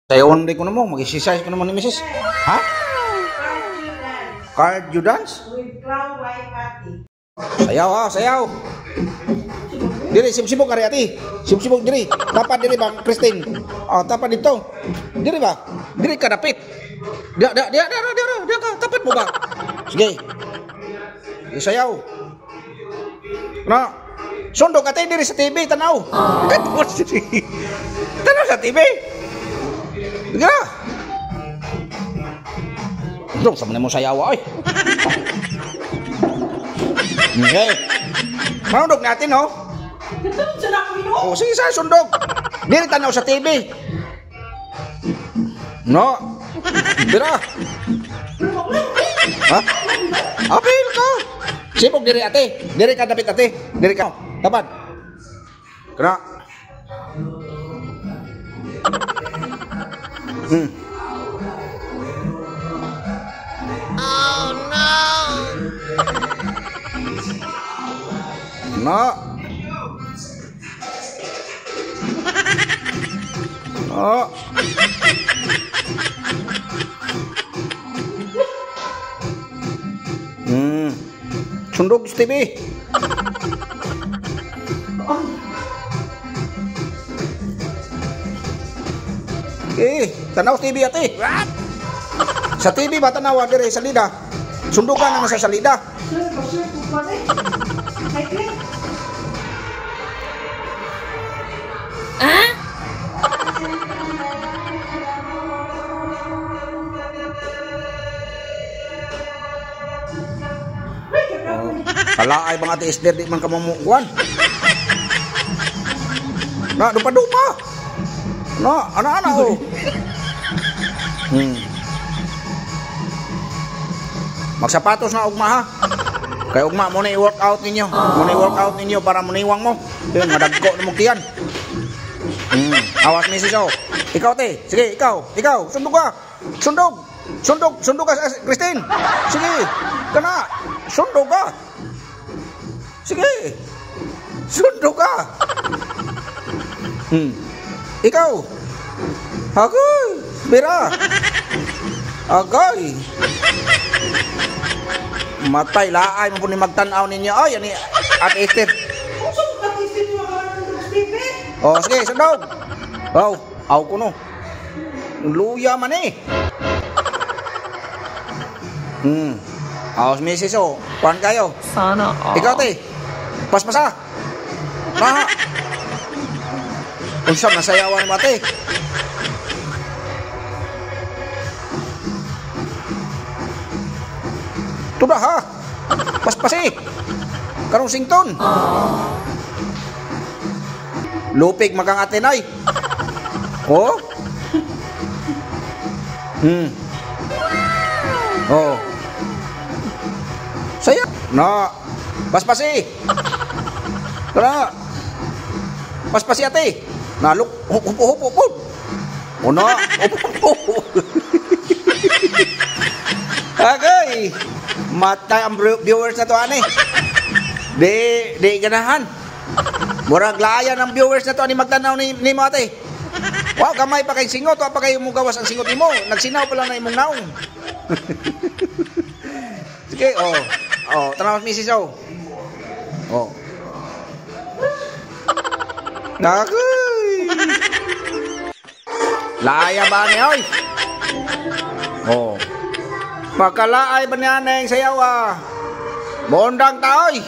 Sayawan di ko na mo, mag-exercise ko naman ni Mrs. Ha? Cardio dance? With clown white party. Sayaw ha, sayaw. Diri, sibsibog ari ati. Sibsibog diri. Tapat diri ba, Christine? Oh, tapat dito. Diri ba? Diri ka dapit. Dia dia dia dia dia dia ka tapat mo ba? Sige. Sige, sayaw. Na. Sundog ate diri sa TV tanaw. Tanaw sa TV. Diga. Dong sa man mo sayaw ay. Okay. Manundog natin, no? Oh, sige sa sundog. Diri tanaw sa TV. No. Dira. Ha? Apil ka. Sibog diri ate. Diri ka dapit ate. Diri ka. Dapat. Kana. Oh no. No. No. Sundog sa TV. Eh, tanaw sa TV ate. Sa TV ba tanawa dire sa salida? Sundugan na sa salida. Ah? Kalaay bang ate Esther di man ka mamukuan. Na dupa-dupa. Na, ana-ana oh. Magsapatos na ugma ha. Kay ugma mo na i-workout ninyo. Mo na i-workout ninyo para muniwang mo. Yun, madagko na mo tiyan. Awas misis oh. Ikaw te, sige ikaw, ikaw, sundog ka. Sundog. Sundog, sundog ka Christine. Sige. Kana, sundog ka. Sige. Sundog ka. Ikaw. Agay, bira. Agay. Matay laay mo po ni magtan-aw ninyo. Ay, ani Ate Esther. Oh, sige, sundog. Oh, aw ko no. Luya man eh. Aw, misis oh. Kuan kayo. Sana all. Ikaw te. Paspasa. Maha. Unsa masayawan mo ate? Tuda ha. Paspasi. Karong sington. Lupig magang ate nay. Oh. Oh. Saya. No. Paspasi. Tara. Paspasi ate. Naluk hupo-hupo po. Ono, hupo-hupo. Agay. Matay ang viewers na to ani. Di ganahan. Murag laayan ang viewers na to ani magtanaw ni mo ate. Wow, gamay pa kay singot, wa pa kayo mugawas ang singot nimo. Nagsinaw pa lang na imong naong. Sige, oh. Oh, tanaw misis oh. Oh. Nakoy. Laaya ba ni oy? Oh. Pagkalaay ba niya na yung sayaw ah? Bondang taoy.